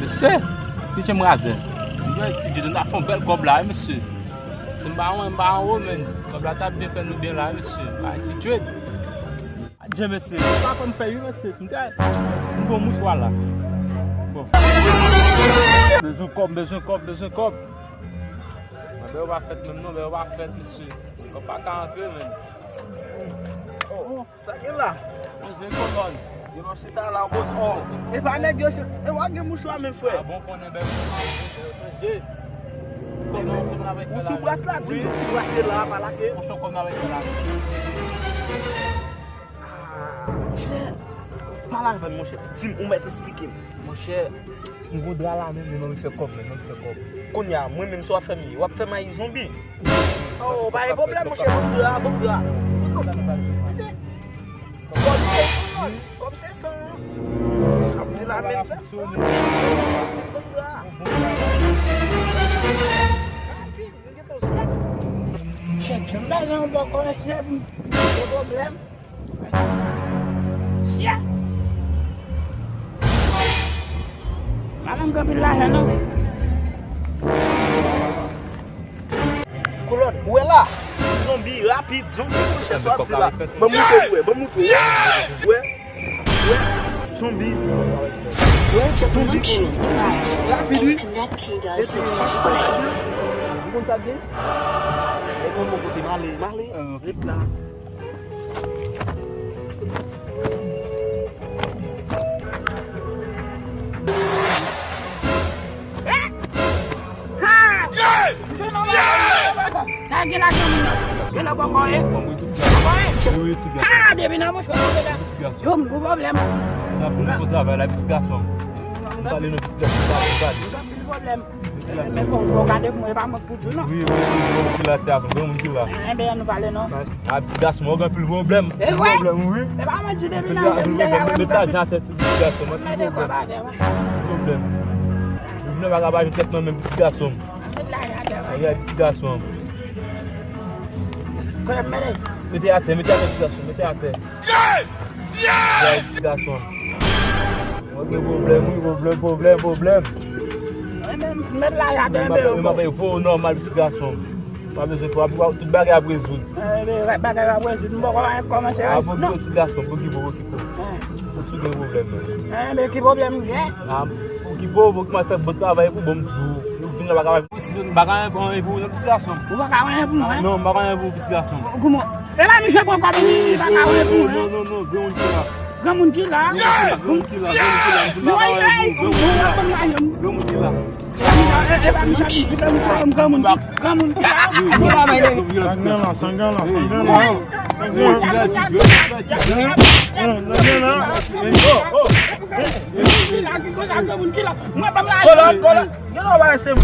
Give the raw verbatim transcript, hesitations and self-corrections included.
Mesye, Ti Djed m razè. Yo, Ti Djed, nou ta fè yon bèl kòb la, wi, mesye. Si m pa wè, m pa anwo, men. Kòb la t ap byen fè nou byen la, wi, mesye. Bay Ti Djed. Adje, mesye. M pa konn fè, wi, mesye. Si m te, m gon mouchwa la. Bon. Bezwen kòb, bezwen kòb, bezwen kòb. Mwen, bè yo pa fèt menm non, bè yo pa fèt, mesye. Kòb pa ka antre, men. Oh. Sa gen la? Poze kolòn. Yo nan chita la, poze. Oh. E pa nèg yo, e w gen mouchwa menm, frè. Ah bon, konnen bèl. Ou sou bras la, di m ki bras se la, pa lage. Monchè, kòb nan avèk la. Ah, monchè. Pale avè m, monchè. Di m, ou mèt esplike m. Monchè, m gon dra la menm, men m anvi fè kòb, men m anvi fè kòb. Kounye a, mwen menm, sa w ap fè m ye? W ap fè m ayi zonbi? Oh, pa gen pwoblèm, monchè, ban m dra, ban m dra. Kòb se, kòb se san. Sa ap di la menm fè. Ban m dra. Chèf, janm bay nan yon bò kò, chèf, gen pwoblèm. Sya! Madanm gen anpil lajan, non? Kolòn, ou wè la? Zonbi, rapid, zonbi, monchè, sa w ap di la. Ban m moutre w, wè, ban m moutre w, wè. Wè, wè, zonbi. Wè, zonbi, kolòn. Rapid, wi. Epi, ou konn sa k gen? Ou konn bon kote m ale, m ale. Ret la. Sa gen la, gen moun nan. Gen la bòkò, eh. Bòkò, eh. Ah, depi nan mouch, yo, m gwo pwoblèm. N ap vin fè travay la, pitit gason. Pale non, pitit gason, pale, pale. Anpil pwoblèm. Men fò, fò gade pou mwen, e pa mwen k pou di w, non. Wi, wi, wi, wi, ki la, ti gason, gen moun ki la. Enben, nou pale, non. A, pitit gason, ou gen anpil pwoblèm. E vre? Pwoblèm, wi. E pa mwen di depi nan, depi nan, depi nan, met lajan atè, ti pitit gason, anpil pwoblèm. Pwoblèm. Ou vle pa ka pa jwenn tèt mwen menm, pitit gason. Met lajan atè, wi. Ay, ay, pitit gason. Kote m mete? Mete atè, mete atè, pitit gason, mete atè. Ay, pitit gason. Mwen gen pwoblèm, wi, pwoblèm, pwoblèm, pwoblèm. Mwen menm, met lajan atè, enben, yo fò. Mwen ap voye w nòmal, pitit gason. Pa bezwen pè, tout bagay ap rezoud. Eh, bagay ap rezoud, m poko kòmanse rezoud, non. Fò w kite pitit gason, pou ki pou okipe w. Fò w kite pwoblèm nan. Eh, men ki pwoblèm m gen? Ah, pou ki pou, pou ki m al fè bon travay pou bon m di w. Ou vin la pa ka bay pitit, m pa ka anyen pou, anyen pou ou non, pitit gason. Ou pa ka anyen pou mwen? Non, m pa ka anyen pou ou, pitit gason. Kouman? E la, misye pran kòb li, li pa ka anyen pou mwen. Non, non, non, non, gen moun ki la. Gen moun ki la? Gen moun ki la, gen moun ki la, m di m pa ka anyen pou ou, gen moun ki la. Gen moun ki la. Sangan la, sangan la, sangan la. Sangan la. Kolòn, kolòn. Gen lè w pa lese m.